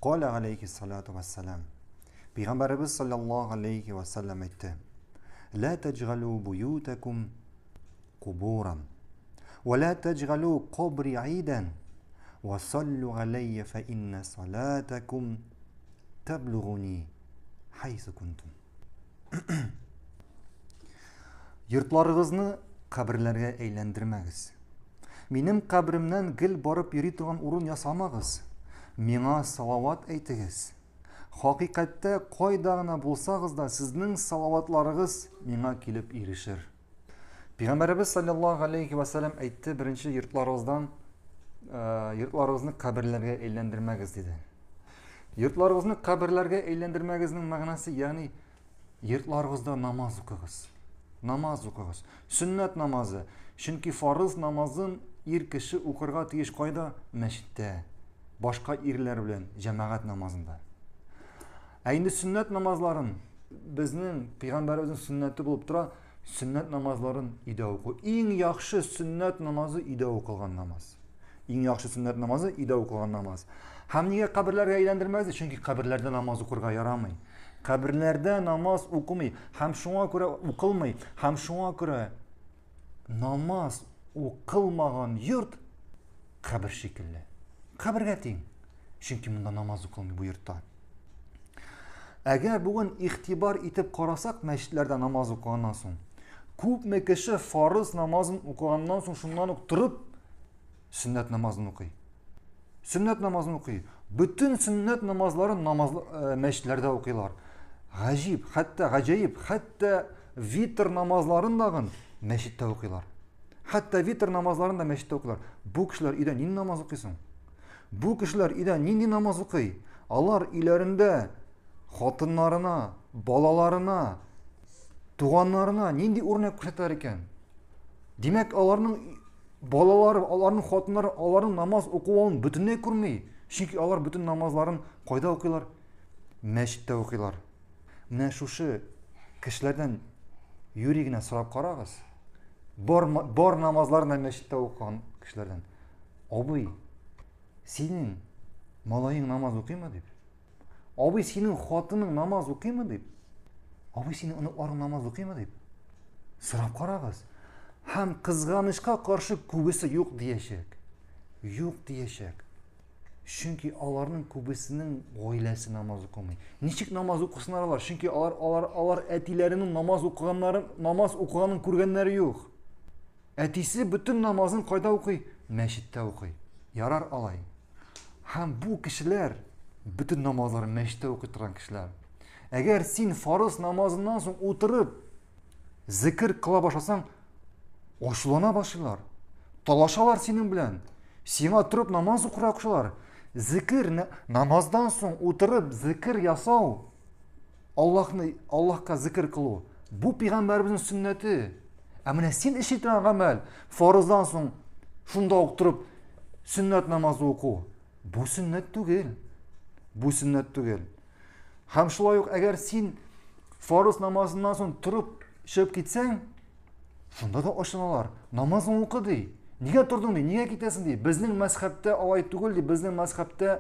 Каля алейхиссалату вассалам. Пәйгамбәребез саллаллаһу алейхи вассалам әйтте: "Ла таҗгалу буютакум кубуран, ва ла таҗгалу кабри айдан, ва саллу алейя фа инна салатакум таблугуни хайсу кунтум". Йортларыгызны каберләргә әйләндермәгез. Минем каберемнән гел барып йөри торган урын ясамагыз. Миңа салават әйтегез. Хакыйкатьтә кайда гына булсагыз да, сезнең салаватларыгыз миңа килеп ирешер. Пәйгамбәребез саллаллаһу алейхи ва саллям әйтте, беренче йортларыгыздан йортларыгызны каберләргә әйләндермәгез диде. Йортларыгызны каберләргә әйләндермәгезнең мәгънәсе, ягъни Йортларыгызда намаз укыгыз. Намаз укыгыз. Сөннәт намазы. Чөнки фарыз намазын ир кеше укырга тиеш кайда? Мәчеттә. Башка ирләр белән җәмәгать намазында. Ә инде сөннәт намазларын безнең пәйгамбәребезнең сөннәте булып тора, сөннәт намазларын өйдә уку. Иң яхшы сөннәт намазы өйдә укылган намаз. Иң яхшы сөннәт намазы өйдә укылган намаз. Һәм нигә каберләргә әйләндермәгез? Чөнки каберләрдә намаз укырга ярамый. Каберләрдә намаз укымый һәм шуңа күрә укылмый һәм шуңа күрә намаз укылмаган йорт кабер шикелле. Кабергә тиң. Чөнки монда намаз укылмый бу йортта. Әгәр бүген игътибар итеп карасак мәчетләрдә намаз укыганнан соң, күпме кеше фарыз намазын укыганнан соң шуннан ук торып сөннәт намазын укый. Сөннәт намазын укый. Бөтен сөннәт намазларын намаз э, мәчетләрдә укыйлар. Гаҗиб, хәтта гаҗәеп, хәтта витр намазларын дагын мәчеттә укыйлар. Хәтта витр намазларын да мәчеттә укыйлар. Бу кешеләр өйдә нинди намаз укыйсың? Бу кешеләр өйдә нинди намаз укый? Алар өйләрендә хатыннарына, балаларына, туганнарына нинди үрнәк күрсәтәләр икән? Димәк, аларның Балалары, аларның хатыннары аларның намаз укуын бөтенләй күрми. Чөнки алар бөтен намазларын кайда укыйлар? Мәчеттә укыйлар. Менә шушы кешеләрдән юри генә сорап карагыз. Бар, бар намазларын да мәчеттә укыган кешеләрдән. Абый, синең малаең намаз укыймы дип? Абый, синең хатының намаз укыймы дип? Абый, синең оныкларың намаз укыймы дип? Сорап карагыз. Һәм кызганычка каршы күбесе юк диячәк. Юк диячәк. Чөнки аларның күбесенең гаиләсе намаз укымый. Ничек намаз укысыннар алар? Чөнки алар алар алар әтиләренең намаз укыганнарын, намаз укыганын күргәннәре юк. Әтисе бөтен намазын кайда укый? Мәчеттә укый. Ярар алай. Һәм бу кешеләр бөтен намазларын мәчеттә укый торган кешеләр. Әгәр син фарыз намазыннан соң утырып зикер кыла башласаң, ачулана башлыйлар. Талашалар синең белән. Сиңа торып намаз укырга кушалар. Зикер намаздан соң утырып зикер ясау Аллаһны, Аллаһка зикер кылу. Бу пәйгамбәребезнең сөннәте. Ә менә син эшли торган гамәл, фарыздан соң шунда ук торып сөннәт намазы уку. Бу сөннәт түгел. Бу сөннәт түгел. Һәм шулай ук әгәр син фарыз намазыннан соң торып чыгып китсәң, шунда да ачыналар. Намазың укы ди. Нигә тордың ди, нигә китәсең ди. Безнең мәзхәбтә алай түгел ди, безнең мәзхәбтә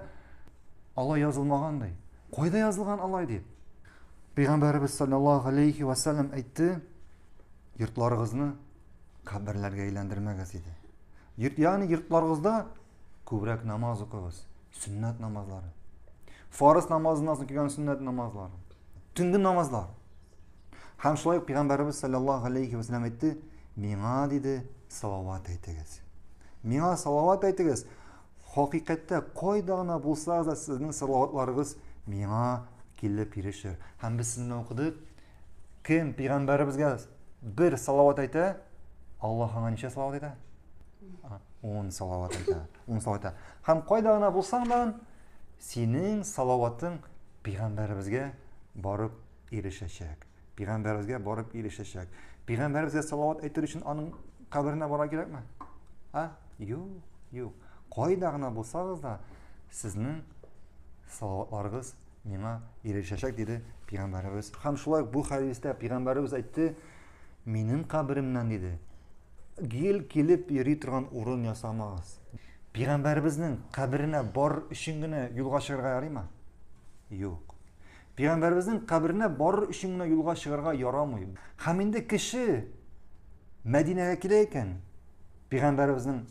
алай язылмаган ди. Кайда язылган алай дип? Пәйгамбәребез саллаллаһу алейхи ва саллям әйтте, йортларыгызны каберләргә әйләндермәгез диде. Йорт, ягъни йортларыгызда күбрәк намаз укыгыз, сөннәт намазлары. Фарыз намазыннан соң килгән сөннәт намазлары, төнге намазлар. Һәм шулай ук пәйгамбәребез саллаллаһу алейхи ва саллям әйтте, миңа диде, салават әйтегез. Миңа салават әйтегез. Хакыйкатьтә кайда гына булсагыз да сезнең салаватларыгыз миңа килеп ирешер. Һәм без сезне укыдык. Кем пәйгамбәребезгә бер салават әйтә, Аллаһ аңа ничә салават әйтә? Ун салават әйтә. Ун салават әйтә. Һәм кайда гына булсаң да, синең салаватың пәйгамбәребезгә барып ирешәчәк. Пәйгамбәребезгә барып ирешәчәк. Пәйгамбәребезгә салават әйтер өчен аның каберенә барырга кирәкме? А? Юк, юк. Кайда гына булсагыз да, сезнең салаватларыгыз миңа ирешәчәк, диде пәйгамбәребез. Һәм шулай ук бу хәдистә пәйгамбәребез әйтте, минем каберемнән диде, гел килеп йөри торган урын ясамагыз. Пәйгамбәребезнең каберенә барыр өчен генә юлга чыгарга ярыймы? Юк. Пәйгамбәребезнең каберенә барыр өчен генә юлга чыгарга ярамый. Һәм инде кеше Мәдинәгә килә икән, пәйгамбәребезнең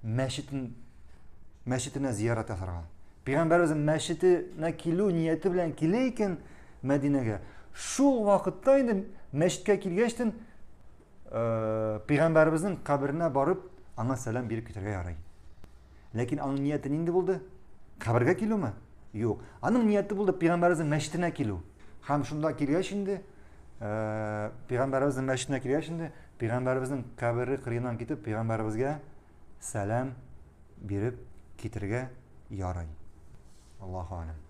мәчетен мәчетенә зиярат ясарга. Пәйгамбәребезнең мәчетенә килү нияте белән килә икән Мәдинәгә, шул вакытта инде мәчеткә килгәчтен э, пәйгамбәребезнең каберенә барып, аңа сәлам биреп китәргә ярый. Ләкин аның нияте нинди булды? Кабергә килүме? Юк. Аның нияте булды пәйгамбәребезнең мәчетенә килү. Һәм шунда килгәч инде, э, пәйгамбәребезнең мәчетенә килгәч инде, пәйгамбәребезнең кабере кырыеннан китеп, пәйгамбәребезгә сәлам биреп китергә ярый. Аллаһу алям.